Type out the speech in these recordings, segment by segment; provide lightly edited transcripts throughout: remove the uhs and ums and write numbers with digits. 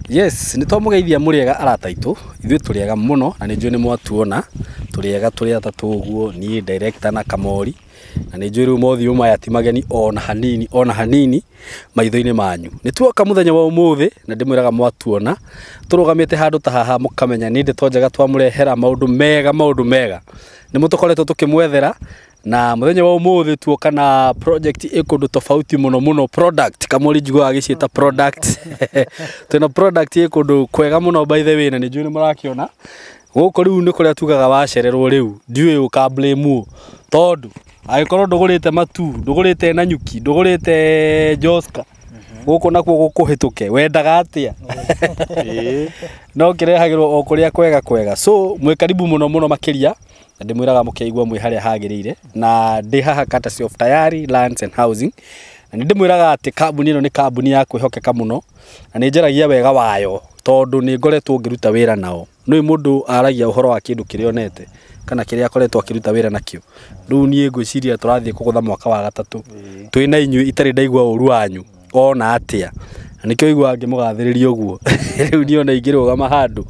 Yes, nĩ twamũgeithia mũrĩega arata aitũ, ithuĩ tũrĩega mũno na nĩ njũĩ nĩ mwatuona, tũrĩega tũrĩ atatũ ũguo, niĩ director na Kamori, na nĩ njũĩ rĩu mothiũ maya ti mageni ona hanini ona hanini maitho-inĩ manyu. Nĩ tuoka mũthenya wa ũmũthĩ na ndĩmwĩraga mwatuona, tũrũgamĩte handũ ta haha mũkamenya nĩ ndeto njega twamũrehera maũndũ mega maũndũ mega. Nĩ mũtũkoretwo tũkĩmwethera na mũthenya wa ũmũthĩ tuoka na project ĩ kũndũ tofauti mũno mũno, product Kamori njiguaga agĩciĩta product. Twĩna product ĩ kũndũ kwega mũno by the way, na nĩ njũĩ nĩ mũrakĩona gũkũ rĩu nĩ kũrĩa tugaga wacererwo rĩu ndiũĩ ũka blame ũ, tondũ angĩkorwo ndũgũrĩte Matu, ndũgũrĩte Nanyuki, ndũgũrĩte Joska, gũkũ nakuo gũkũhĩtũke wendaga atĩa? No kĩrehagĩrwo o kũrĩa kwega kwega. So mwĩ karibu mũno mũno makĩria, na ndĩmwĩraga mũkĩigua mwĩ harĩa hagĩrĩire, na ndĩ haha courtesy of Tayari Lands and Housing, na nĩ ndĩmwĩraga atĩ kambuni ĩno nĩ kambuni ya kwĩhokeka mũno, na nĩ njaragia wega wayo tondũ nĩ ngoretwo ngĩruta wĩra nao. Nĩ mũndũ aragia ũhoro wa kĩndũ kĩrĩa onete kana kĩrĩa akoretwo akĩruta wĩra nakĩo. Rĩu niĩ ngwĩciria tũrathiĩ kũgũtha mwaka wa gatatũ twĩna inyuĩ, itarĩ ndaigua ũru wanyu ona atĩa, na nĩkĩo iguaga ngĩmũgathĩrĩria ũguo. Rĩu niĩ ona ingĩrũgama handũ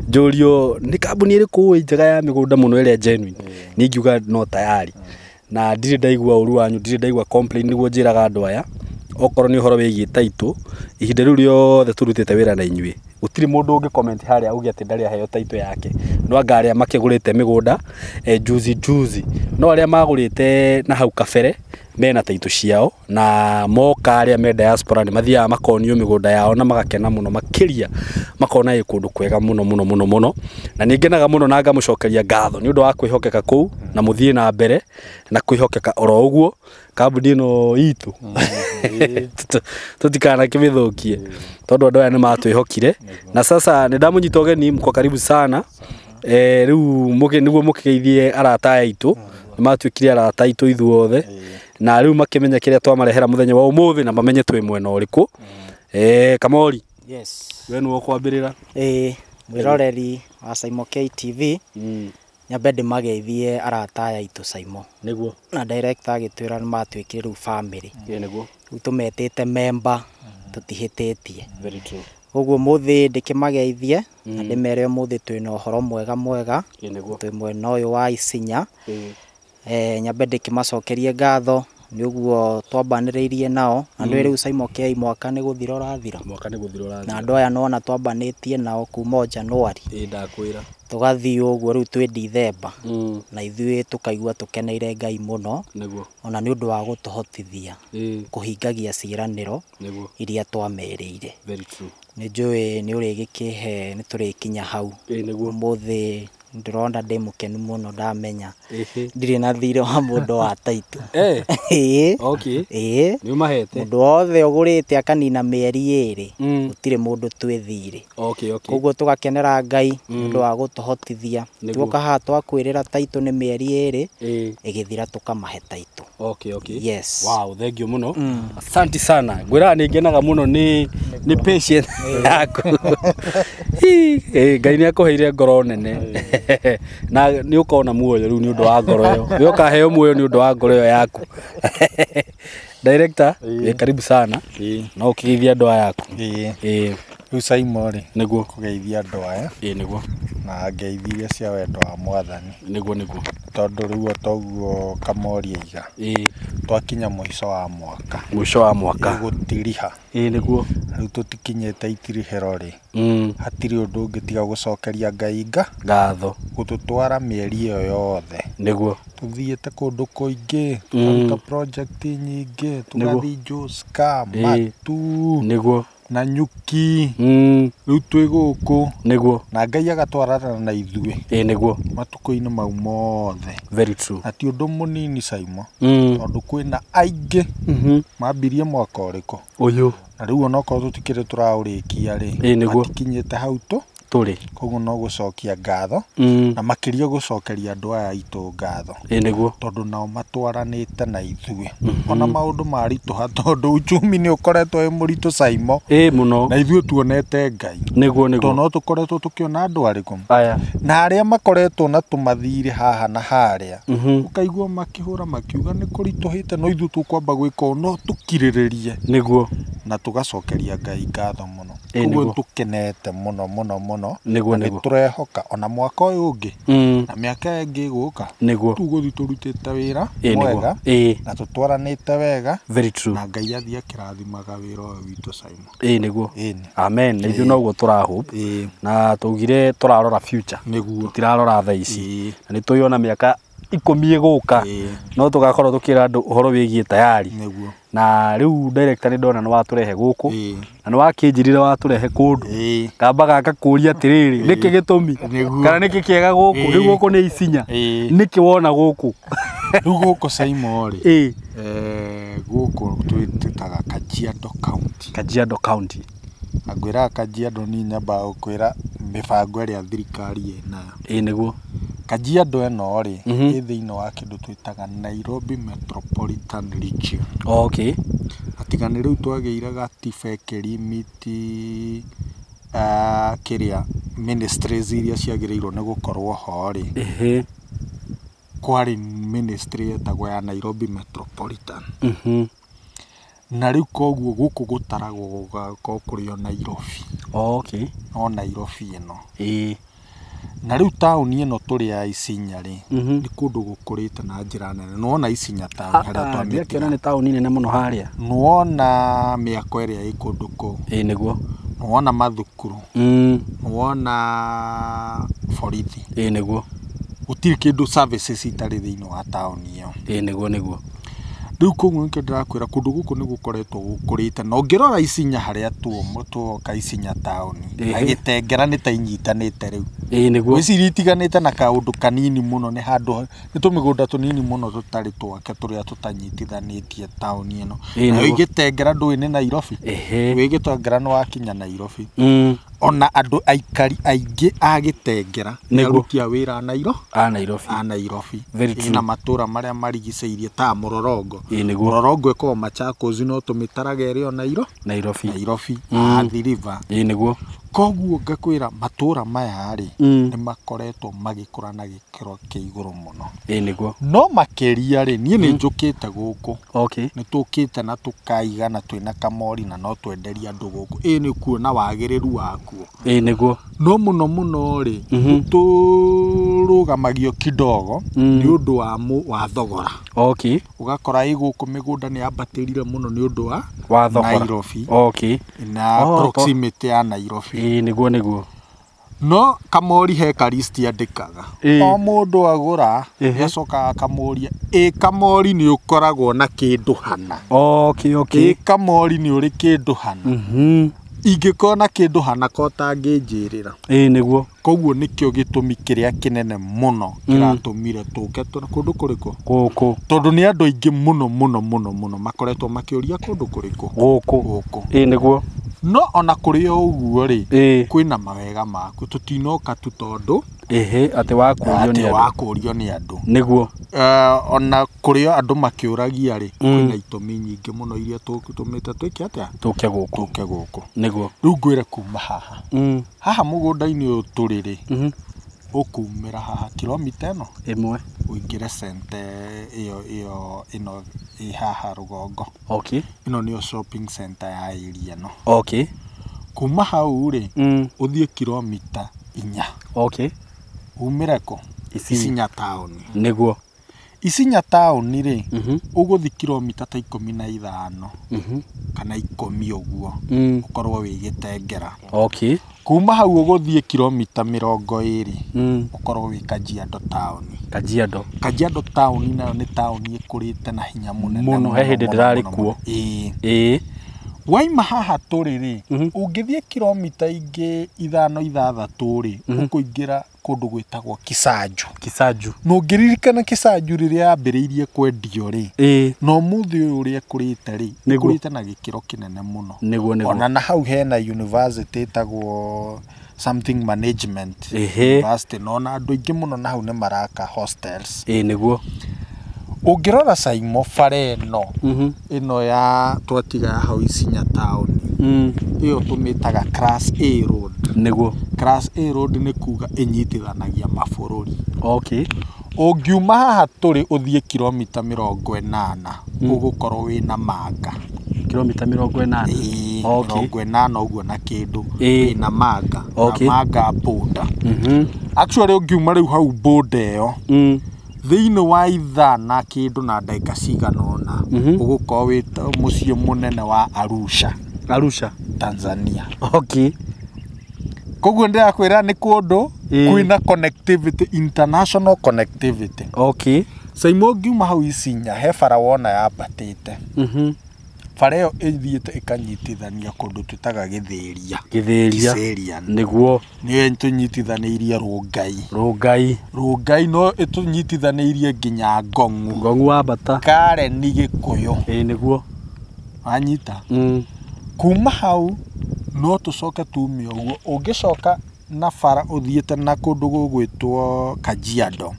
njũrio nĩ kambuni ĩrĩkũ ũĩ njega ya mĩgũnda mũno ĩrĩa genuine, niĩ ingiuga no Tayari. Na ndirĩ ndaigua ũru wanyu, ndirĩ ndaigua complain, nĩguo njĩraga andũ aya okorwo nĩ ũhoro wĩgiĩ title, ihinda rĩu rĩothe tũrutĩte wĩra na inyuĩ gũtirĩ mũndũ ũngĩ comment harĩa auge atĩ ndarĩ aheo title yake. No anga arĩa makĩgũrĩte mĩgũnda juzi juzi, no arĩa magũrĩte na hau kabere mena title ciao, na moka arĩa me diaspora nĩ mathiaga makonio mĩgũnda yao na magakena mũno makĩria, makona ĩ kũndũ kwega mũno mũno mũno mũno. Na nĩ ngenaga mũno na ngamũcokeria ngatho nĩ ũndũ wa kwĩhokeka kũu, na mũthiĩ na mbere na kwĩhokeka oro ũguo. Kambuni ĩno itũ tũtikanakĩmĩthũkie tondũ andũ aya nĩ matwĩhokire. Na sasa nĩ ndamũnyita ũgeni, mko karibu sana. Rĩu nĩguo mũkĩgeithie arata aya aitũ, nĩ matuĩkire arata aitũ ithuothe, na rĩu makĩmenya kĩrĩa twamarehera mũthenya wa ũmũthĩ na mamenye twĩ mwena ũrĩkũ. Kamori. Yes. We nĩwe ũkwambĩrĩra. Mwĩroreri wa Saimo K TV, nyambe ndĩmageithie arata aya aitũ Saimo. Nĩguo. Na director agĩtwĩra nĩ matuĩkire rĩu family. Ĩĩ nĩguo. Rĩu tũmetĩte member, tũtihĩtĩtie. Very true. Ũguo mũthĩ ndĩkĩmageithie na ndĩmere ũmũthĩ twĩna ũhoro mwega mwega. Ĩĩ nĩguo. Twĩ mwena ũyũ wa Isinya. Nyambe ndĩkĩmacokerie ngatho nĩ ũguo twambanĩrĩirie nao, na nĩ rĩu Saimo K mwaka nĩ gũthira ũrathira. Mwaka nĩ gũthira ũrathira. Na andũ aya nĩwona twambanĩtie nao kuma o January. Ĩĩ ndakwĩra. Tũgathiĩ ũguo rĩu twĩ Dithemba. Na ithuĩ tũkaigua tũkeneire Ngai mũno. Nĩguo. Ona nĩ ũndũ wa gũtũhotithia kũhingagia ciĩranĩro Nĩguo. iria twamerĩire. Very true. Nĩ njũĩ nĩ ũrĩgĩkĩhe nĩ tũrĩkinya hau. Ĩĩ nĩguo. Ũmũthĩ ndĩrona ndĩ mũkenu mũno ndamenya ndirĩ na thirĩ wa mũndũ wa title. Ĩĩ. Okay. Ĩĩ. Nĩ ũmahete. Mũndũ wothe ũgũrĩte akanina mĩeri ĩrĩ, gũtirĩ mũndũ twĩ thirĩ. Okay, okay. Koguo tũgakenera Ngai nĩ ũndũ wa gũtũhotithia. Nĩguo. Tuoka haha twakwĩrĩra title nĩ mĩeri ĩrĩ, ĩgĩthira tũkamahe title. Okay, okay. Yes. Wow, thank you mũno. Asante sana. Ngwĩraga nĩ ngenaga mũno nĩ patience yaku. Ngai nĩ akũheire ngoro nene. Na nĩ ũkona muoyo rĩu nĩ ũndũ wa ngoro ĩyo. Nĩ ũkaheo muoyo nĩ ũndũ wa ngoro ĩyo yaku. Director, wĩ karibu sana. No ũkĩgeithie andũ aya aku. Ĩĩ. Rĩu Saimo rĩ, Nĩguo. kũgeithia andũ aya. Ĩĩ nĩguo. Na ngeithi iria cia wendo wa Mwathani. Nĩguo nĩguo. Tondũ rĩu o toguo Kamori aiga. Twakinya mũico wa mwaka. Mũico wa mwaka. Gũtiriha. Ĩĩ nĩguo. Rĩu tũtikinyĩte itirihĩro rĩ. Hatirĩ ũndũ ũngĩ tiga gũcokeria Ngai ngatho. Gũtũtwara mĩeri ĩyo yothe. Nĩguo. Tũthiĩte kũndũ kũingĩ, tũkaruta project nyingĩ, tũgathiĩ Joska, Matu. Nĩguo. Na Nyuki. Rĩu twĩ gũkũ. Nĩguo. Na Ngai agatwarana na ithuĩ. Ĩĩ nĩguo. Matukũ-inĩ mau mothe. Very true. Na ti ũndũ mũnini Saimo. Tondũ kwĩna aingĩ. Mambirie mwaka ũrĩkũ? Ũyũ. Na rĩu onokorwo tũtikĩrĩ tũraũrĩkia rĩ. Ĩĩ nĩguo. Matikinyĩte hau tũ. Tũrĩ. Koguo no gũcokia ngatho na makĩria gũcokeria andũ aya aitũ ngatho. Ĩĩ nĩguo. Tondũ nao matwaranĩte na ithuĩ. Ona maũndũ maritũha tondũ uchumi nĩ ũkoretwo wĩ mũritũ Saimo. Ĩĩ mũno. Na ithuĩ tuonete Ngai. Nĩguo nĩguo. Tondũ no tũkoretwo tũkĩona andũ arĩkũ. Aya. Na arĩa makoretwo na tũmathirĩ haha na harĩa. Ũkaigua makĩhũra makiuga nĩ kũritũhĩte no ithuĩ tũkwamba gwĩka ũũ no tũkirĩrĩrie. Nĩguo. Na tũgacokeria Ngai ngatho mũno. Ĩĩ Koguo nĩguo. tũkenete mũno mũno mũno. Nĩguo Na nĩguo. nĩtũrehoka ona mwaka ũyũ ũngĩ na mĩaka ĩngĩ ĩgũka Nĩguo. tũgũthiĩ tũrutĩte wĩra Ĩĩ nĩguo. mwega Ĩĩ. na tũtwaranĩte wega. Very true. Na Ngai athiĩ akĩrathimaga wĩra ũyũ witũ Saimo. Ĩĩ nĩguo. Ĩni. Amen. Na ithuĩ noguo tũra hope. Ĩĩ. Na tũugire tũrarora future. Nĩguo. Tũtirarora thaa ici. Ĩĩ. Na nĩ tũĩ ona mĩaka 10 ĩgũka Ĩĩ. no tũgakorwo tũkĩra andũ ũhoro wĩgiĩ tayari. Nĩguo. Na rĩu director nĩ ndona nĩ watũrehe gũkũ. Ĩĩ. Na nĩ wakĩnjĩrire watũrehe kũndũ. Ĩĩ. Kambaga ngakũria atĩrĩrĩ, nĩkĩ gĩtũmi? Nĩguo. Kana nĩkĩ kĩega gũkũ? Rĩu gũkũ nĩ Isinya. Ĩĩ. Nĩkĩ wona gũkũ? Rĩu gũkũ Saimo rĩ. Ĩĩ. Gũkũ twĩtaga Kajiado County. Kajiado County. Na ngwĩraga Kajiado niĩ nyambaga gũkwĩra mĩbango ĩrĩa thirikari ĩnayo. Ĩĩ nĩguo. Kajiado ĩno rĩ, ĩ thĩinĩ wa kĩndũ twĩtaga Nairobi Metropolitan Region. Okay. Atiga nĩ rĩu twagĩire gatiba ĩkĩrimiti kĩrĩa ministries iria ciagĩrĩirwo nĩ gũkorwo ho rĩ. Ĩhĩ. Kwarĩ ministry yetagwo ya Nairobi Metropolitan. Na rĩu koguo gũkũ gũtaragwo gũgakorwo kũrĩ o Nairobi. Okay. No Nairobi ĩno. Ĩĩ. Na rĩu taũni ĩno tũrĩ ya Isinya rĩ, nĩ kũndũ gũkũrĩte na njĩra nene. Nĩwona Isinya taũni harĩa twamĩtiga. Ndiakĩona nĩ taũni nene mũno harĩa. Nĩwona mĩako ĩrĩa ĩ kũndũ kũu. Ĩĩ nĩguo. Nĩwona mathukuru. Nĩwona borithi. Ĩĩ nĩguo. Gũtirĩ kĩndũ services itarĩ thĩinĩ wa taũni ĩyo. Ĩĩ nĩguo nĩguo. Rĩu koguo nĩkĩo ndĩrakwĩra kũndũ gũkũ nĩ gũkoretwo gũkũrĩte. Na ũngĩrora Isinya harĩa tuoka Isinya taũni na Gĩtengera nĩ ta inyitanĩte rĩu. Ĩĩ nĩguo. Ngwĩciria itiganĩte na kaũndũ kanini mũno nĩ handũ nĩ tũmĩgũnda tũnini mũno tũtarĩ twake tũrĩa tũtanyitithanĩtie taũni ĩno. Ĩĩ Nayo nĩguo. Gĩtengera ndũĩ nĩ Nairobi. Ĩhĩ. Wĩ Gĩtengera nĩ wakinya Nairobi. Ona andũ aikari aingĩ a Gĩtengera nĩ aruti a wĩra a Nairobi. A Nairobi. A Nairobi. Very true. Na matũra marĩa marigicĩirie ta Mũrorongo. Ĩĩ nĩguo. Mũrorongo ĩkoragwo Machakos no tũmĩtaraga ĩrĩ o Nairobi. Nairobi. Nairobi. Athi River. Ĩĩ nĩguo. Koguo ngakwĩra matũra maya rĩ nĩ makoretwo magĩkũra na gĩkĩro kĩa igũrũ mũno. Ĩĩ nĩguo. No makĩria rĩ niĩ nĩ njũkĩte gũkũ. Okay. Nĩ tũkĩte na tũkaigana twĩna kamori na no twenderie andũ gũkũ. Ĩĩ nĩ kuona wagĩrĩru wakuo. Ĩĩ nĩguo. No mũno mũno rĩ tũrũgamagio kidogo nĩ ũndũ wa thogora. Okay. Ũgakora ĩ gũkũ mĩgũnda nĩ yambatĩrire mũno nĩ ũndũ wa thogora. Nairobi. Okay. Na proximity ya Nairobi. Ĩĩ nĩguo nĩguo. No kamori he karisti andĩkaga. O mũndũ agũra nĩacokaga akamũria ĩ kamori nĩ ũkoragwo na kĩndũ hana. Okay okay. Ĩ kamori nĩ ũrĩ kĩndũ hana. Ingĩkorwo na kĩndũ hana ko ũtangĩnjĩrĩra. Ĩĩ nĩguo. Koguo nĩkĩo gĩtũmi kĩrĩa kĩnene mũno kĩratũmire tũke kũndũ kũrĩkũ? Gũkũ. Tondũ nĩ andũ aingĩ mũno mũno mũno mũno makoretwo makĩũria kũndũ kũrĩkũ? Gũkũ. Gũkũ. Ĩĩ nĩguo. No ona kũrĩ o ũguo rĩ, kwĩna mawega maku tũtinoka tu tondũ ĩhĩ atĩ wakũrio nĩ andũ. Wakũrio nĩ andũ. Nĩguo. Ona kũrĩ o andũ makĩũragia rĩ, kwĩna itũmi nyingĩ mũno iria tũtũmĩte twĩke atĩa? Tũke gũkũ. Tũke gũkũ. Nĩguo. Rĩu ngwĩre kuma haha. Haha mũgũnda-inĩ ũyũ tũrĩ rĩ, ũkumĩra haha kilomita ĩno ĩmwe ũingĩre center ĩyo ĩno ĩ haha rũgongo. Okay. Ĩno nĩyo shopping center ya area ĩno. Okay. Kuma hau rĩ, ũthiĩ kilomita 4. Okay. Umĩre kũ? Isinya taũni. Nĩguo. Isinya taũni rĩ, ũgũthiĩ kilomita ta 15 kana 10 ũguo, ũkorwo wĩ Gĩtengera. Okay. Kuma hau ũgũthiĩ kilomita 20 ũkorwo wĩ Kajiado taũni. Kajiado. Kajiado taũni nayo nĩ taũni ĩkũrĩte na hinya mũnene mũno. He hĩndĩ ndĩrarĩ kuo. Ĩĩ. Ĩĩ. Waima haha tũrĩ rĩ, ũngĩthiĩ kilomita ingĩ 5 6 rĩ, ũkũingĩra kũndũ gwĩtagwo Kisanju. Kisanju. Na ũngĩririkana Kisanju rĩrĩa yambĩrĩirie kwendio rĩ, na ũmũthĩ ũyũ ũrĩa ĩkũrĩte rĩ, ĩkũrĩte na gĩkĩro kĩnene mũno. Nĩguo nĩguo. Ona na hau hena university ĩtagwo something management university, no na andũ aingĩ mũno na hau nĩ maraka hostels. Ĩĩ nĩguo. Ũngĩrora Saimo bara ĩno ĩno ya twatiga ya hau Isinya town, ĩyo tũmĩtaga Class A road. Nĩguo. Class A road nĩ kuga ĩnyitithanagia mabũrũri. Okay. Ũngiuma haha tũrĩ ũthiĩ kilomita 80 ũgũkorwo wĩna Manga. Kilomita 80. Ĩĩ, Okay. 80 ũguo na kĩndũ, Ĩĩ. wĩna Manga. Okay. Na Manga border. Actually ũngiuma rĩu hau border ĩyo, thĩinĩ wa ithaa na kĩndũ na ndagĩka cigana ũna, ũgũkorwo wĩ mũciĩ mũnene wa Arusha. Arusha. Tanzania. Okay. Koguo ndĩrakwĩra nĩ kũndũ Ĩĩ. kwĩna connectivity, international connectivity. Okay. Saimo ũngiuma hau Isinya he bara wona yambatĩte. Bara ĩyo ĩthiĩte ĩkanyitithania kũndũ twĩtaga Gĩthĩria. Gĩthĩria. Kiserian. Nĩguo. Nĩyo ĩtũnyitithanĩirie Rũngai. Rũngai. Rũngai no ĩtũnyitithanĩirie nginya Ngong'u. Ngong'u wa bata. Karen Gĩkũyũ. Ĩĩ nĩguo. Wanyita? Kuma hau no tũcoke tume ũguo, ũngĩcoka na bara ũthiĩte na kũndũ gũgwĩtwo Kajiado.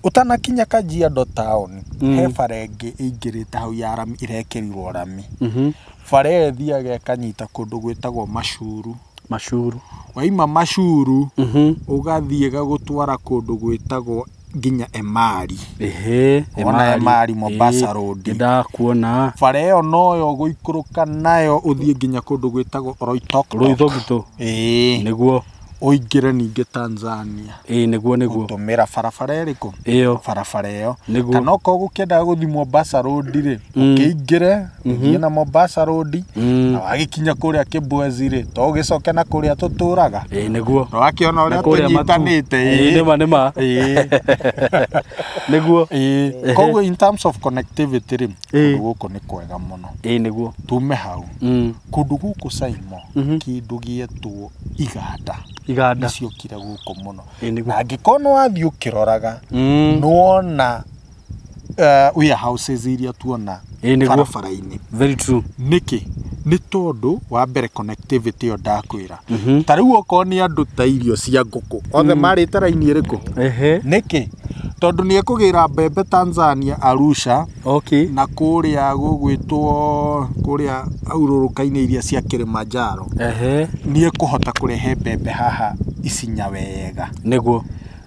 Ũtanakinya Kajiado town, he bara ĩngĩ ĩingĩrĩte hau ya rami, ĩrekĩrirwo rami. Bara ĩyo ĩthiaga ĩkanyita kũndũ gwĩtagwo Mashuru. Mashuru. Waima Mashuru, ũgathiĩ ĩgagũtwara kũndũ gwĩtagwo nginya Emari. Ehe. Wona Emari, Mombasa Road. Nĩndakuona. Bara ĩyo noyo ũgũikũrũka nayo ũthiĩ nginya kũndũ gwĩtagwo Oloitoktok. Oloitoktok. Ĩĩ. Nĩguo. Ũingĩre ningĩ Tanzania. Ĩĩ nĩguo nĩguo. Gũtũmĩra barabara ĩrĩkũ? Ĩyo. Barabara ĩyo. Nĩguo. Kana okorwo gũkĩendaga gũthiĩ Mombasa Road rĩ, ũkĩingĩre ũthiĩ na Mombasa Road, na wagĩkinya kũrĩa Kibwezi rĩ, to ũgĩcoke na kũrĩa tũtũraga. Ĩĩ nĩguo. Na wakĩona Na ũrĩa kũrĩa Matu. tũnyitanĩte. Ĩĩ nĩma nĩma. Ĩĩ. Nĩguo. Ĩĩ. Koguo in terms of connectivity rĩ, Ĩĩ. kũndũ gũkũ nĩ kwega mũno. Ĩĩ nĩguo. Tume hau. Kũndũ gũkũ Saimo, kĩndũ gĩetwo iganda. Iganda. Nĩciokire gũkũ mũno. Ĩĩ nĩguo. Na angĩkorwo nĩ wathiĩ ũkĩroraga, nĩwona warehouses iria tuona Ĩĩ nĩguo. barabara-inĩ. Very true. Nĩkĩ? Nĩ tondũ wa mbere connectivity ĩyo ndakwĩra. Ta rĩu okorwo nĩ andũ ta irio cia ngũkũ, othe marĩte raini ĩrĩkũ? Ehe. Nĩkĩ? Tondũ nĩ ekũgĩra mbembe Tanzania, Arusha, Okay. na kũrĩa gũgwĩtwo kũrĩa hurũrũka-inĩ iria cia Kilimanjaro. Ehe. Nĩ ekũhota kũrehe mbembe haha Isinya wega. Nĩguo.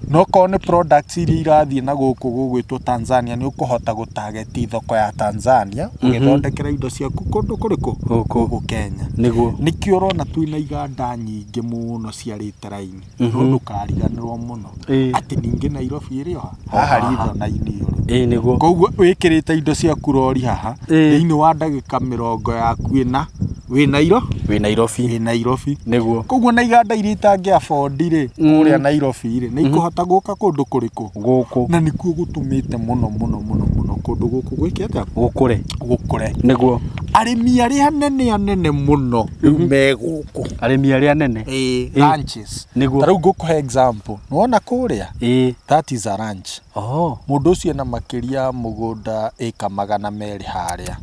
No korwo nĩ products iria irathiĩ na gũkũ gũgwĩtwo Tanzania, nĩ ũkũhota gũtageti thoko ya Tanzania, ũgĩthondekera indo ciaku kũndũ kũrĩkũ? Gũkũ. Gũkũ Kenya. Nĩguo. Nĩkĩo ũrona twĩna iganda nyingĩ mũno ciarĩte raini. No ndũkariganĩrwo mũno Ĩĩ. atĩ ningĩ Nairobi ĩrĩ o haha rithona-inĩ ũrĩ. Ĩĩ nĩguo. Koguo wĩkĩrĩte indo ciaku rori haha, Ĩĩ. thĩinĩ wa ndagĩka 20 yaku ĩna wĩ Nairobi. Wĩ Nairobi. Wĩ Nairobi. Nĩguo. Koguo na iganda iria itangĩ afford rĩ, kũrĩa Nairobi rĩ, nĩ ikũhota gũka kũndũ kũrĩkũ? Gũkũ. Na nĩkuo gũtũmĩte mũno mũno mũno mũno kũndũ gũkũ gwĩke atĩa? Gũkũre. Gũkũre. Nĩguo. Arĩmi arĩa anene anene mũno rĩu me gũkũ. Arĩmi arĩa anene. Ĩĩ, ranches. Nĩguo. Ta rĩu ngũkũhe example. Nĩwona kũrĩa? Ĩĩ. That is a ranch. Oh. Mũndũ ũcio ena makĩria mũgũnda ĩka 200 harĩa.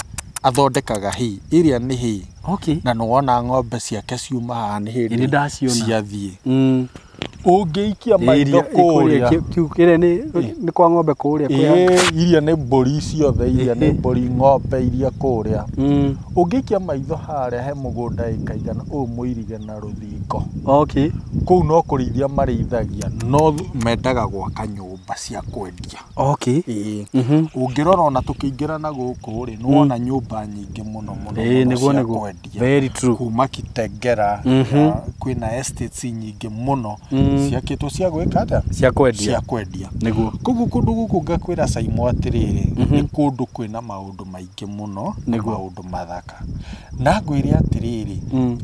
Athondekaga hay, ĩrĩa nĩ hay. Okay. Na nĩwona ng'ombe ciake ciuma haha nĩ Ĩĩ hĩndĩ nĩndaciona. ciathiĩ. Ũngĩikia maitho Ĩrĩa kũrĩa. ĩrĩa nĩ kwa ng'ombe kũrĩa. Ĩĩ, iria nĩ mbũri ciothe, iria nĩ mbũri, ng'ombe iria kũrĩa. Ũngĩikia maitho harĩa he mũgũnda ĩka igana ũũ mũirige na rũthingo. Okay. Kũu no kũrĩithia marĩithagia, no mendaga gwaka nyũmba cia kwendia. Okay. Ĩĩ. Ũngĩrora ona tũkĩingĩra na gũkũ rĩ, nĩwona nyũmba nyingĩ mũno mũno Ĩĩ mũno nĩguo cia nĩguo. kwendia. Very true. Kuma Kitengela, kwĩna estates nyingĩ mũno ciakĩtwo cia gwĩka atĩa? Cia kwendia. Cia kwendia. Nĩguo. Koguo kũndũ gũkũ ngakwĩra Saimo atĩrĩrĩ, nĩ kũndũ kwĩna maũndũ maingĩ mũno, na Nĩguo. maũndũ mathaka. Na ngwĩre atĩrĩrĩ,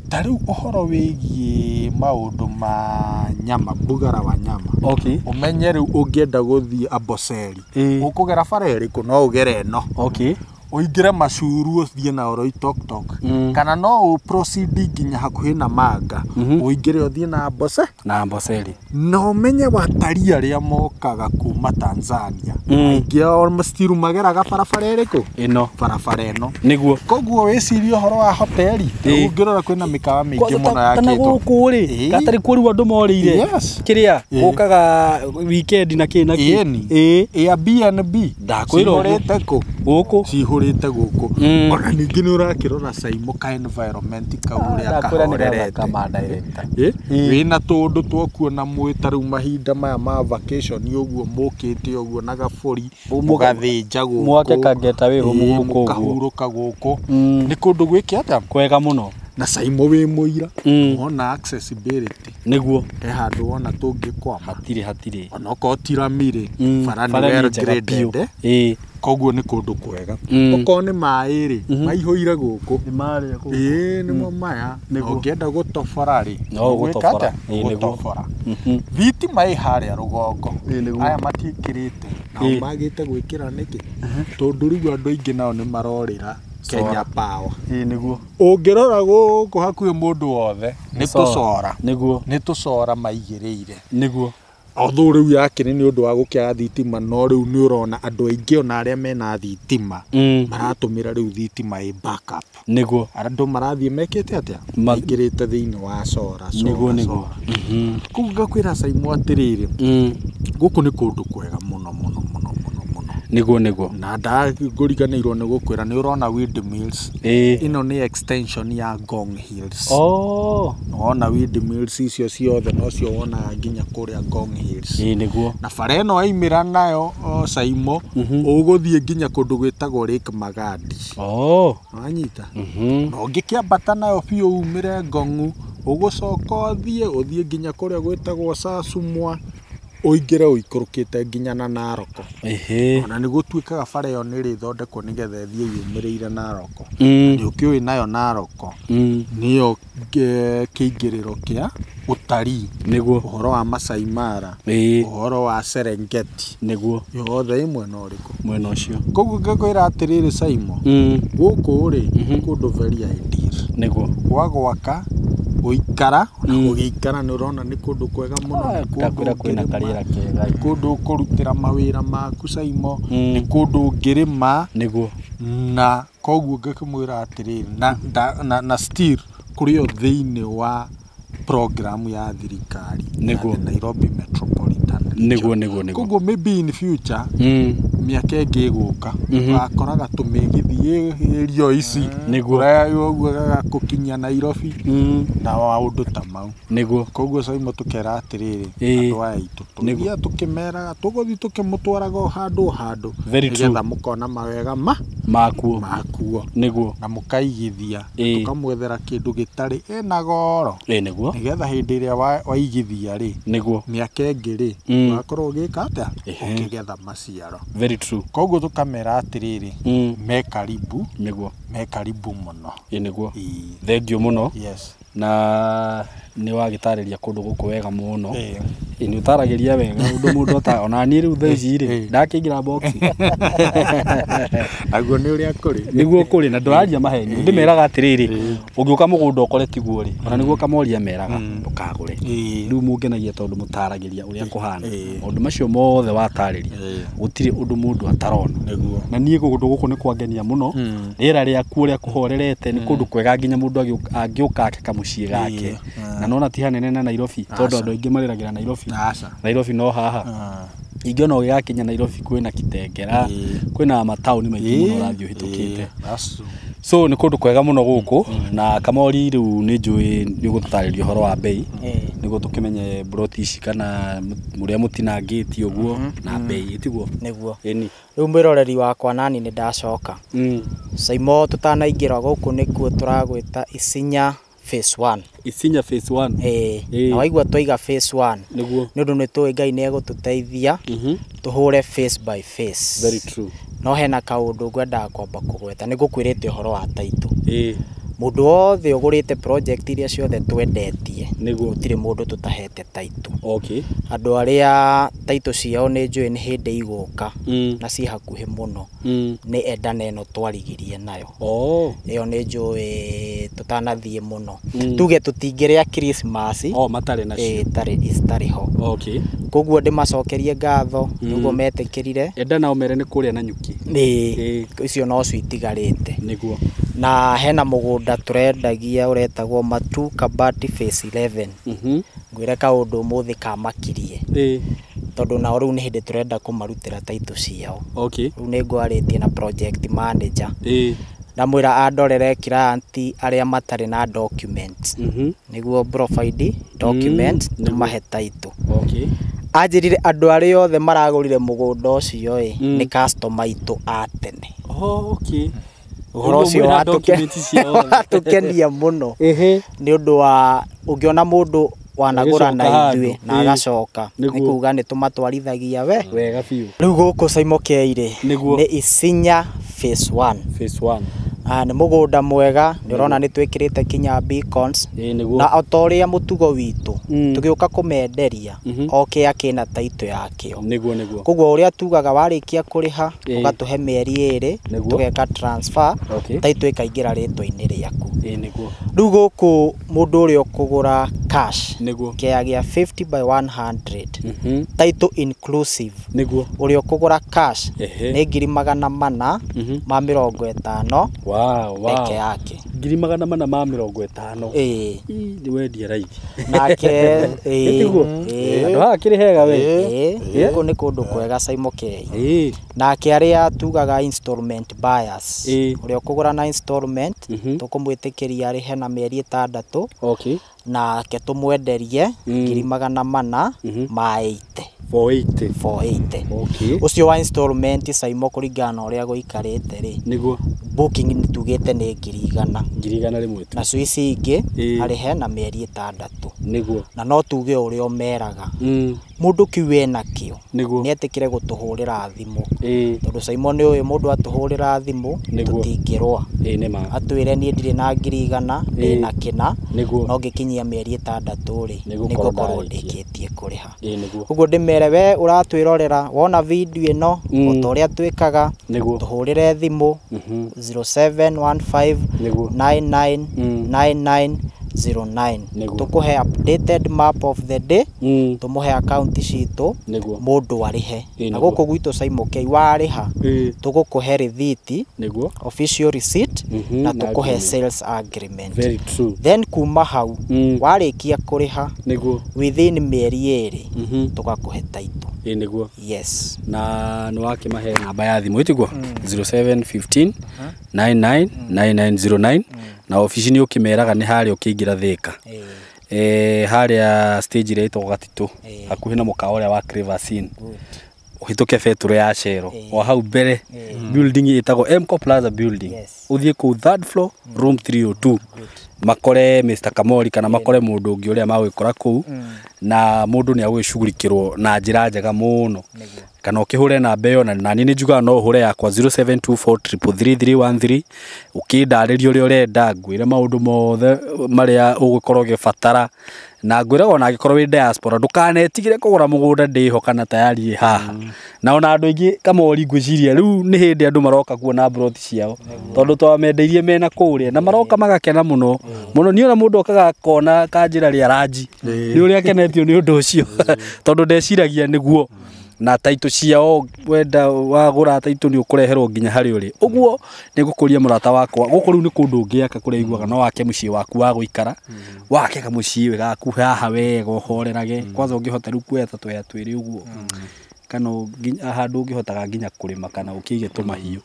ta rĩu ũhoro wĩgiĩ maũndũ ma nyama, mbugara wa nyama. Okay. Ũmenye rĩu ũngĩenda gũthiĩ Amboseli, Ĩĩ. ũkũgera bara ĩrĩkũ? No ũgere ĩno. Okay. Ũingĩre Mashuru ũthiĩ na Oloitoktok. Kana no ũ proceed nginya hakuhĩ na Manga, ũingĩre ũthiĩ na Amboseli. Na Amboseli. Na ũmenye watalii arĩa mokaga kuma kuma Tanzania aingĩ ao still mageraga barabara ĩrĩkũ ĩno barabara ĩno nĩguo koguo wĩcirie ũhoro wa hoteli ũngĩrora kwĩna mĩkawa mĩingĩ mũno yakĩtwo gũkũ rĩ gatarĩ kuo rĩu andũ morĩire kĩrĩa gũkaga weekend na kĩ na kĩ ĩni Airbnb ndakwĩra cihũrĩte kũ gũkũ cihũrĩte gũkũ ona ningĩ nĩ ũrakĩrora Saimo ka environment kau ũrĩa kahorerete wĩna tũũndũ twakuona mwĩ ta rĩu mahinda maya ma vacation ũguo mũkĩte ũguo na gabũri mũgathĩnja gũkũ mwake kangeta wĩ gũkũ mũkahurũka gũkũ nĩ kũndũ gwĩke atĩa kwega mũno na Saimo wĩ mũira wona accessibility nĩguo he handũ wona tũngĩkwama hatirĩ onokorwo ti rami rĩ bara nĩ well graded koguo nĩ kũndũ kwega okorwo nĩ maĩ rĩ maihũire gũkũ ĩĩ nĩmo maya ũngĩenda gũtobora rĩ no gũtobora thitima ĩ harĩa rũgongo aya matiĩkĩrĩte nao magĩte gwĩkĩra nĩkĩ tondũ rĩu andũ aingĩ nao nĩ marorĩra Kenya Power nĩguo ũngĩrora gũkũ hakuhĩ mũndũ wothe nĩ tũcora nĩguo nĩ tũcora maigĩrĩire nĩguo although rĩu yakĩrĩ nĩ ũndũ wa gũkĩaga thitima no rĩu nĩ ũrona andũ aingĩ ona arĩa mena thitima maratũmĩra rĩu thitima ĩ backup nĩguo andũ marathiĩ mekĩte atĩa maingĩrĩte thĩinĩ wa cora nĩguo nĩguo koguo ngakwĩra Saimo atĩrĩrĩ gũkũ nĩ kũndũ kwega mũno mũno mũno mũno mũno nĩguo nĩguo na ndangũriganĩirwo nĩ gũkwĩra nĩ ũrona Windmills ĩno nĩ extension ya Ngong Hills wona Windmills icio ciothe nocio wonaga nginya kũrĩa Ngong Hills nĩguo na bara ĩno waimĩra nayo Saimo ũgũthiĩ nginya kũndũ gwĩtagwo Lake Magadi wanyita na ũngĩkĩambata nayo biũ umĩre Ngong'u ũgũcoka ũthiĩ nginya kũrĩa gwĩtagwo Sasumwa ũingĩre ũikũrũkĩte nginya na Narok ona nĩ gũtuĩkaga bara ĩyo nĩ ĩrĩthondekwo nĩgetha ĩthiĩ yumĩrĩire Narok nĩ ũkĩũĩ nayo Narok nĩyo kĩingĩrĩro kĩa ũtarii nĩguo ũhoro wa Masai Mara ũhoro wa Serengeti nĩguo yothe ĩ mwena ũrĩkũ mwena ũcio koguo ngĩkwĩra atĩrĩrĩ Saimo gũkũ rĩ kũndũ very ideal nĩguo gwa gwaka gũikara ona gũgĩikara nĩ ũrona nĩ kũndũ kwega mũno kwĩna karĩera kega nĩ kũndũ ũkũrutĩra mawĩra maku Saimo nĩ kũndũ ũngĩrĩma nĩguo na koguo ngĩkĩmwĩra atĩrĩrĩ na still kũrĩ o thĩinĩ wa program ya thirikari nĩguo Nairobi Metropolitan nĩguo nĩguo nĩguo koguo maybe in future mĩaka ĩngĩ ĩgũka wakoraga tũmĩgithi ĩrio ici nĩguo ũguo gagakũkinyia Nairobi na maũndũ ta mau nĩguo koguo Saimo tũkera atĩrĩrĩ andũ aya aitũ tũthiaga tũkĩmeraga tũgũthiĩ tũkĩmũtwaraga o handũ o handũ nĩgetha mũkona mawega makuo nĩguo na mũkaigithia tũkamwethera kĩndũ gĩtarĩ ĩna goro nĩguo nĩgetha hĩndĩ ĩrĩa waigithia rĩ nĩguo mĩaka ĩngĩ rĩ ũgakorwo ũgĩka atĩa ũkĩgetha maciaro very true koguo tũkamera atĩrĩrĩ me karibu nĩguo me karibu mũno nĩguo thengiũ mũno yes na nĩ wagĩtarĩria kũndũ gũkũ wega mũno nĩ ũtaragĩria wega ũndũ mũndũ ata ona niĩ rĩu thaa ici rĩ ndakĩingĩra box naguo nĩ ũrĩa kũrĩ nĩguo kũrĩ na ndũraria maheni ndĩmeraga atĩrĩrĩ ũngĩũka mũgũnda ũkore tiguo rĩ ona nĩguo kamoria meraga ndũkagũre rĩu mũngenagia tondũ mũtaragĩria ũrĩa kũhana maũndũ macio mothe watarĩria gũtirĩ ũndũ mũndũ atarona na niĩ kũndũ gũkũ nĩ kwangenia mũno rĩera rĩakuo ũrĩa kũhorerete nĩ kũndũ kwega nginya mũndũ angĩũka ake kamũciĩ gake na nona ti hanene na Nairobi tondũ andũ aingĩ marĩragĩra Nairobi Nairobi no haha ingĩona ũgĩgakinya Nairobi kwĩna Kitengela kwĩna mataũni maingĩ mũno ũrathiĩ ũhĩtũkĩte so nĩ kũndũ kwega mũno gũkũ na Kamori rĩu nĩ njũĩ nĩ ũgũtũtarĩria ũhoro wa bei nĩguo tũkĩmenye broti ici kana mũrĩa mũtinangĩtie ũguo na bei tiguo nĩguo rĩu mwĩroreri wakwa nani nĩ ndacoka Saimo tũtanaingĩra gũkũ nĩkuo tũragwĩta Isinya Phase 1 Isinya Phase 1 na waigua twaiga Phase 1 nĩguo nĩ ũndũ nĩ tũĩ Ngai nĩ egũtũteithia tũhũre face by face very true no hena kaũndũ ngwendaga kwamba kũgweta nĩ ngũkwĩrĩte ũhoro wa taitũ mũndũ wothe ũgũrĩte project iria ciothe twendetie nĩguo gũtirĩ mũndũ tũtahete taitũ okay andũ arĩa taitũ ciao nĩ njũĩ nĩ hĩndĩ igũka na ciĩ hakuhĩ mũno nĩ endana ĩno twarigirie nayo ĩyo nĩ njũĩ tũtanathiĩ mũno tuge tũtingĩrĩa Christmas matarĩ nacio itarĩ ho okay Koguo ndĩmacokerie ngatho nĩguo metĩkĩrire. Enda nao mere nĩ kũrĩa na nyuki. Ĩĩ, icio no cio itigarĩte. Nĩguo. Na hena mũgũnda tũrendagia ũretagwo Matu Kabati Phase 11. Ngwĩre kaũndũ ũmũthĩ kamakirie. Tondũ nao rĩu nĩ hĩndĩ tũrenda kũmarutĩra title ciao. Okay. Rĩu nĩ ngwarĩtie na project manager. Ndamwĩra andorere client arĩa matarĩ na documents. Nĩguo provide documents tũmahe title. Okay. Anjĩrire andũ arĩa othe maragũrire mũgũnda ũcio ĩ nĩ customer aitũ a tene. Okay. Ũhoro ũcio watũkenia mũno. Nĩ ũndũ wa ũngĩona mũndũ wanagũra na ithuĩ na agacoka nĩ kuga nĩ tũmatwarithagia we wega biũ. Rĩu gũkũ Saimo K rĩ nĩ Isinya Phase 1. Phase 1. Nĩ mũgũnda mwega, nĩ ũrona nĩ twĩkĩrĩte kinya beacons. Na o ta ũrĩa mũtugo witũ tũgĩũka kũmenderia o kĩa kĩna title yakĩo. Nĩguo nĩguo. Koguo ũrĩa tugaga warĩkia kũrĩha ũgatũhe mĩeri ĩrĩ tũgeka transfer title ĩkaingĩra rĩtwa-inĩ rĩaku. Nĩguo. Rĩu gũkũ mũndũ ũrĩa ũkũgũra cash nĩguo kĩa gĩa 50 by 100 title inclusive. Nĩguo. Ũrĩa ũkũgũra cash nĩ 450,000. Wow, wow. Peke yake. 450,000. Ĩĩ. Nĩ wendia raithi. Nake ĩĩ. Andũ haha kĩrĩ hega we. Ĩĩ. Gũkũ nĩ kũndũ kwega Saimo K. Nake arĩa tugaga installment buyers. Ũrĩa ũkũgũra na installment tũkũmwĩtĩkĩria arĩhe na mĩeri 6. Okay. Nake tũmwenderie 480,000. 480. 480. Okay. Ũcio wa installment Saimo kũringana na ũrĩa gũikarĩte rĩ. Nĩguo. Booking nĩ tugĩte nĩ 100,000. 100,000 rĩmwe tu. Nacio ici ingĩ arĩhe na mĩeri 6. Nĩguo. Na no tuge ũrĩa ũmeraga. Mũndũ kĩu ena kĩo. Nĩguo. Nĩ etĩkĩre gũtũhũrĩra thimũ. Tondũ Saimo nĩ ũĩ mũndũ atũhũrĩra thimũ tũtingĩrũa. Nĩ ma. Atwĩre niĩ ndirĩ na 100,000 ndĩna kĩna. Nĩguo. No ngĩkinyia mĩeri 6 rĩ nĩngũkorwo ndĩkĩtie kũrĩha. Nĩguo. Ũguo ndĩmere we ũratwĩrorera wona video ĩno o ta ũrĩa twĩkaga tũhũrĩre thimũ 0715 99 99 09. Tũkũhe updated map of the day, tũmũhe account citũ mũndũ arĩhe. Na gũkũ gwitũ Saimo K warĩha tũgũkũhe rĩthiti, official receipt, na tũkũhe sales agreement. Very true. Then kuma hau warĩkia kũrĩha within mĩeri 2 tũgakũhe title. Nĩguo. Yes. Na nĩ wakĩmahe namba ya thimũ ĩtiguo 0715 99 9909 na obici nĩ ũkĩmeraga nĩ harĩa ũkĩingĩra Thika. Harĩa stage ĩrĩa ĩtagwo Gatitũ hakuhĩ na mũkawa ũrĩa wa Crevasin. Ũhĩtũke betũrũ ya Shell o hau mbere building ĩtagwo Mco Plaza building. Ũthiĩ kũu third floor room 302. Makore Mr. Kamori kana makore mũndũ ũngĩ ũrĩa magwĩkora kũu na mũndũ nĩ agwĩcugurikĩrwo na njĩra njega mũno. Kana ũkĩhũre namba ĩyo na niĩ nĩ njugaga no ũhũre yakwa 0724333313 ũkĩndarĩria ũrĩa ũrenda ngwĩre maũndũ mothe marĩa ũgũkorwo ũgĩbatara na ngwĩre ona angĩkorwo wĩ diaspora ndũkanetigĩre kũgũra mũgũnda ndĩho kana tayari ĩ haha. Na ona andũ aingĩ Kamori ngwĩciria rĩu nĩ hĩndĩ andũ maroka kuona mburoti ciao tondũ twamendeirie mena kũrĩa na maroka magakena mũno mũno. Niĩ ona mũndũ okaga akona kanjĩra rĩa ranji nĩ ũrĩa akenetio nĩ ũndũ ũcio tondũ ndeciragia nĩguo. Na title ciao wenda wagũra title nĩ ũkũreherwo nginya harĩa ũrĩ. Ũguo nĩ ngũkũria mũrata wakwa gũkũ rĩu nĩ kũndũ ũngĩaka kũrĩa iguaga no wake mũciĩ waku wa gũikara wake kamũciĩ gaku haha wega ũhorerage kwanza ũngĩhota rĩu kuoya ta twea twĩrĩ ũguo kana handũ ũngĩhotaga nginya kũrĩma kana ũkĩige tũmahiũ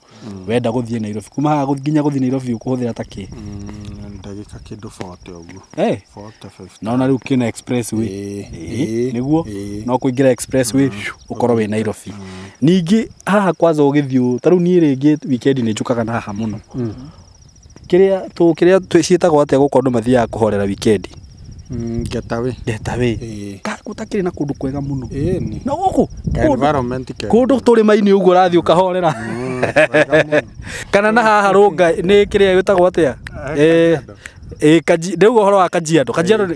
wenda gũthiĩ Nairobi kuma haha nginya gũthiĩ Nairobi ũkũhũthĩra ta kĩ ndagĩka kĩndũ 40 ũguo. 40 50. Naona rĩu kĩna expressway. Nĩguo no kũingĩra expressway ũkorwo wĩ Nairobi. Ningĩ haha kwanza ũgĩthiĩ ta rĩu niĩ rĩngĩ weekend nĩ njũkaga na haha mũno. Kĩrĩa kĩrĩa ciĩtagwo atĩa gũkũ andũ mathiaga kũhorera weekend? Getaway. Getaway. Gũtakĩrĩ na kũndũ kwega mũno. Na gũkũ environment kega. Kũndũ tũrĩma-inĩ ũguo ũrathiĩ ũkahorera. Kana na haha Rũnga nĩ kĩrĩa gĩtagwo atĩa? Rĩu ũhoro wa Kajiado.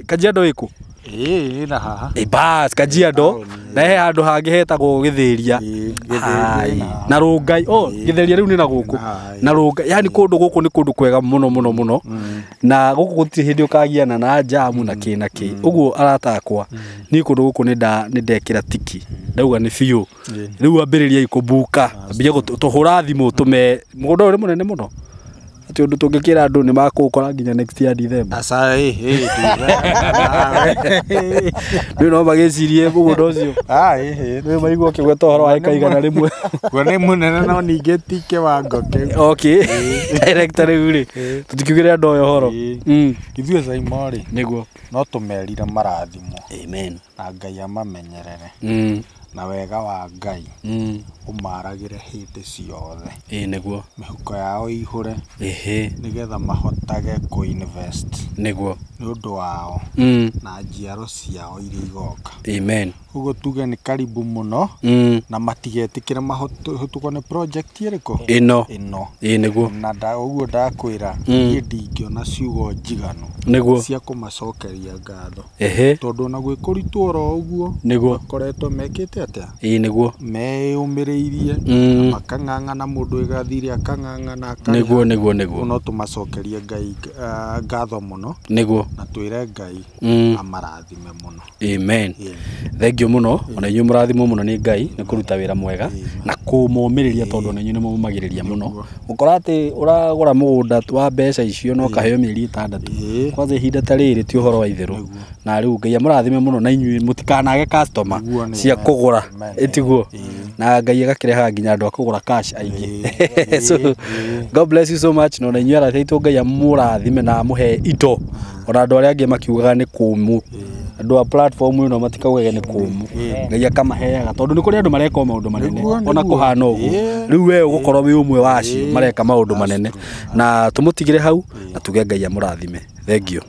Kajiado ĩkũ? Ĩĩ na haha. Bas Kajiado na he handũ hangĩ hetagwo Gĩthĩria. Na Rũngai. Oh, Gĩthĩria rĩu nĩ na gũkũ. Na Rũngai. Yani kũndũ gũkũ nĩ kũndũ kwega mũno mũno mũno. Na gũkũ gũtirĩ hĩndĩ ũkagiana na jamu na kĩ na kĩ. Ũguo arata akwa niĩ kũndũ gũkũ nĩ ndekĩra tiki. Ndauga nĩ biũ. Rĩu ambĩrĩriai kũbuka. Ambia tũhũra thimũ tũme mũgũnda ũyũ nĩ mũnene mũno. Atĩ ũndũ tũngĩkĩra andũ nĩ makũũkora nginya next year December. Aca Rĩu no magĩcirie mũgũnda ũcio. Rĩu maigua ũkĩgweta ũhoro wa ĩka 100. Guo nĩ mũnene no ningĩ ti kĩwango kĩu. Okay. Director rĩu rĩ, tũtikiugĩre andũ aya ũhoro. Ithuĩ Saimo rĩ, nĩguo no tũmerire marathimo. Amen. Na Ngai amamenyerere. Na wega wa Ngai ũmaragĩre hĩndĩ ciothe. Ĩĩ nĩguo. Mĩhuko yao ĩihũre. Ĩhĩ. Nĩgetha mahotage kũ-invest. Nĩguo. Nĩ ũndũ wao. Na njiaro ciao iria igoka. Amen. Ũguo tuge nĩ karibu mũno. Na matigetĩkĩre mahĩtũkwo nĩ project ĩrĩkũ? Ĩno. Ĩno. Ĩĩ nĩguo. Na ũguo ndakwĩra niĩ ndingĩona ciugo njiganu. Nĩguo. Cia kũmacokeria ngatho. Ĩhĩ. Tondũ ona gwĩ kũritũ oro ũguo. Nĩguo. Makoretwo mekĩte atĩa? Ĩĩ nĩguo. Meyũmĩrĩirie. Makang'ang'ana mũndũ ĩgathire akang'ang'ana akarĩha. Nĩguo nĩguo nĩguo. No tũmacokerie Ngai ngatho mũno. Nĩguo. Na twĩre Ngai amarathime mũno. Amen. Thank you mũno. Ona inyuĩ mũrathimwo mũno nĩ Ngai nĩ kũruta wĩra mwega na kũmũmĩrĩria tondũ ona inyuĩ nĩ mũmũmagĩrĩria mũno. Ũkora atĩ ũragũra mũgũnda wa mbeca icio no kaheo mĩeri 6. Kwanza ihinda ta rĩrĩ ti ũhoro wa itherũ. Na rĩu Ngai amũrathime mũno na inyuĩ mũtikanage customer cia kũgũra. Ĩtiguo. Na Ngai agakĩrehaga nginya andũ a kũgũra cash aingĩ. So God bless you so much. No na inyuĩ arata aitũ Ngai amũrathime na amũhe indo. Ona andũ arĩa angĩ makiugaga nĩ kũmũ. Andũ a platform ĩno matikaugage nĩ kũmũ. Ngai akamaheaga tondũ nĩ kũrĩ andũ mareka maũndũ manene ona kũhana ũguo. Rĩu we ũgũkorwo wĩ ũmwe wa acio mareka maũndũ manene. Na tũmũtigĩre hau na tuge Ngai amũrathime. Thank you.